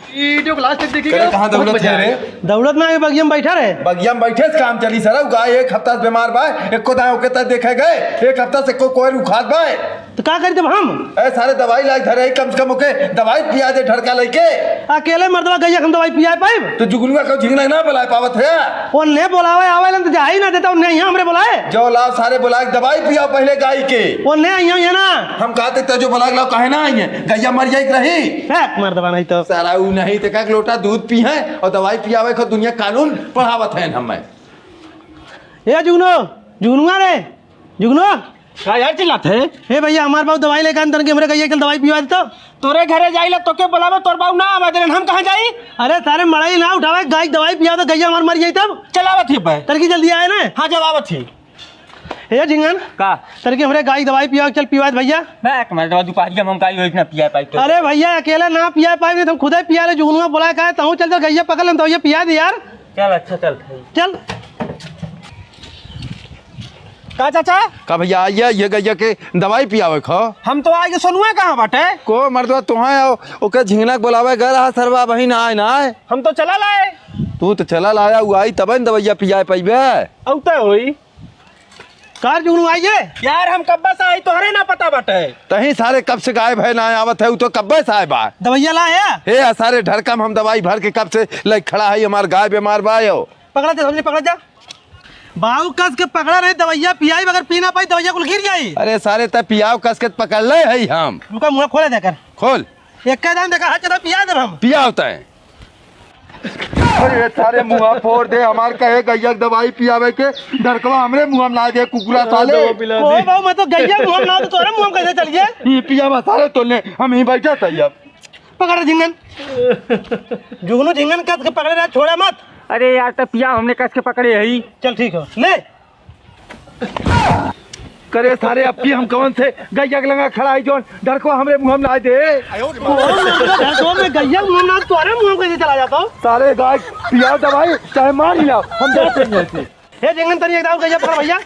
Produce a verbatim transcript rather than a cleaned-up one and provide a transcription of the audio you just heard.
ई जो ग्लास देख देखिए करे, कहाँ बहुत दौड़त मजा है रे? आया। दौड़त ना, ये बगिया में बैठा रहे। बगिया में बैठे से काम चली सरऊ, गाय एक हफ्ता से बीमार बा, एको दाएं ओके तक देखे गए, एक हफ्ता से एको कोयर उखात बा। तो का करी तब हम? ए, सारे दवाई लाइके धरे, कम से कम ओके दवाई पिया दे ढड़का लइके। अकेले मर्दवा गइया हम दवाई पिया पाइब? तो जुगनुआ का झिंगना ना बुलाए पावत है। ओन्हे बोलावे आवे लन तो जाई ना देता, ओन्हे यहाँ हमरे बोलाए। जो लाओ सारे बुलाए, दवाई पियाओ पहले गाय के। ओन्हे यहाँ, यहाँ ना। हम कहते तो जो बुलाए लाओ, काहे ना आई है? गइया मर जाई के रही। फेंक मर्दवा नहीं तो। सारा ऊ नहीं तो का लोटा दूध पी है और दवाई पियावे को दुनिया कानून पढ़ावत है हमें। ए जुगनू, जुगनुआ रे, जुगनू। का यार चिल्लात है? हे भइया, हमार बाऊ दवाई लेके आन, तनके हमरे गइया के दवाई पिया दे तो। तोरे घरे जाइला, तोके बुलावे, तोर बाऊ ना आवे देलन, हम कहाँ जाई? अरे सारे मड़ई ना उठावे, गाय के दवाई पिया दे, गइया हमार मर जाई तब। चलावत ही बे। तनकी जल्दी आए ना। हाँ, जब आवत ही। हे झिंगन। का? तनकी हमरे गाय के दवाई पिया, चल पिया दे भइया। बैक मार दवा, दुपहरिया में हम गाय होई ना पिया पाई तो। अरे भइया, अकेला ना पिया पाई, नहीं तो हम खुदे पिया ले, जुगनुआ बुलाए का है, तहूँ चल, चल गइया पकड़ ले, हम दवाइया पिया दे यार। चल, अच्छा, चल। चल। का चाचा? का भइया, आइए, ये गइया के दवाई पियावे खो। हम तो आइगे, सोनुआ कहाँ बाटे? को मर्दवा, तुहाँ आओ, ओके झिंगना के बुलावे गए रहा सरवा, वही ना आए, ना आए। हम तो चला लाए। तू तो चला लाया, उ आई तबे न दवाइया पियाए पइबे। औते होई। कार जुगनू आइए। यार, हम कब्बे से आई, तोहरे ना पता बाटे। तहीं सारे कब से गायब है, ना आवत है, उ तो कब्बे से आए बा। दवाइया लाया? हे, आ सारे ढड़का में हम दवाई भर के कब से लइके खड़ा है, हमार गाय बीमार बा यो। पकड़ा जा, समझे, पकड़ा जा। बाऊ कस के पकड़ा रहे, दवाइया पियाई, अगर पी ना पाई, दवाइया कुल गिर जाई। अरे सारे, तै पियाव कस के पकड़ ले है हम। रुका, मुँह खोले देकर। खोल। एक का दाम देखा, हाथ चला पिया देब हम। पियाव तै। अरे सारे, मुँह फोड़ दे हमार, कहे गइया के दवाई पियावे के, ढड़कवा हमरे मुँह में ना दे, कुकुरा साले। ओ बाऊ, मैं तो गइया मुँह में ना, तो तोरे मुँह में कैसे चल गया? ई पियावा सारे, तो ले, हम ही बैठा था अब। पकड़ झिंगन। जुगनू झिंगन कस के पकड़े रहा, छोड़ा मत। अरे यार, तब पिया हमने कस के पकड़े हई। चल ठीक हो, ले। करे सारे, अब की हम कवन से गइया के लंगा खड़ा है जौन ढड़कवा हमरे मुँह में ना दे। ढड़कवा में गइया मुँह में ना, तोरे मुँह में कैसे चला जाता हो? सारे गाय पिया दवाई, चाहे मार ही लाओ, हम जाते हैं यहाँ से। हे झिंगन, तनी एक दाव गइया पकड़ भइया।